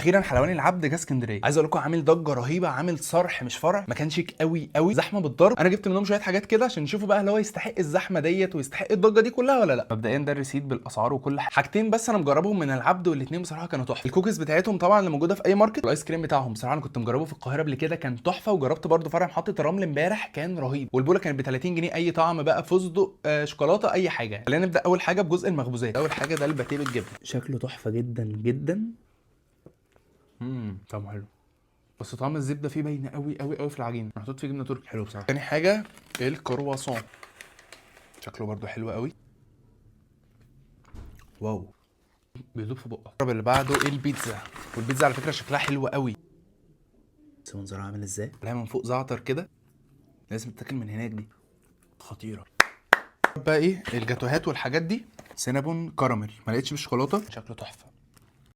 اخيرا حلواني العبد جه اسكندريه. عايز اقول لكم عامل ضجه رهيبه، عامل صرح مش فرع، مكان شيك قوي قوي، زحمة بالضرب. انا جبت منهم شوية حاجات كده عشان نشوفوا بقى هل هو يستحق الزحمة ديت ويستحق الضجة دي كلها ولا لا. مبدئيا ده ال receipt بالاسعار وكل حاجه. حاجتين بس انا مجربهم من العبد والاثنين بصراحة كانوا تحفه. الكوكيز بتاعتهم طبعا اللي موجودة في اي market، ال ice cream بتاعهم بصراحة انا كنت مجربه في القاهرة قبل كده كان تحفه، وجربت برده فرع محطة الرمل امبارح كان رهيب. والبوله كانت ب 30 جنيه اي طعم بقى، فستق، شوكولاته، اي حاجة. خلينا نبدا اول حاجة بجزء المخبوزات. اول حاجة ده الباتيه بالجبنه، شكله تحفة جدا جدا. طعمه حلو، بس طعم الزبدة فيه باينة قوي قوي قوي في العجين، محطوط فيه جبنه تركي، حلو بصراحة. تاني حاجة الكرواسون، شكله برده حلو قوي. wow، بيدوب في بقك. اللي بعده البيتزا، والبيتزا على فكرة شكلها حلو قوي. بس منظرها عامل ازاي؟ عليها من فوق زعتر كده، لازم تتاكل من هناك، دي خطيرة. بقى ايه الجاتوهات والحاجات دي، سينابون كراميل، ما لقيتش بالشوكولاته، شكله تحفة.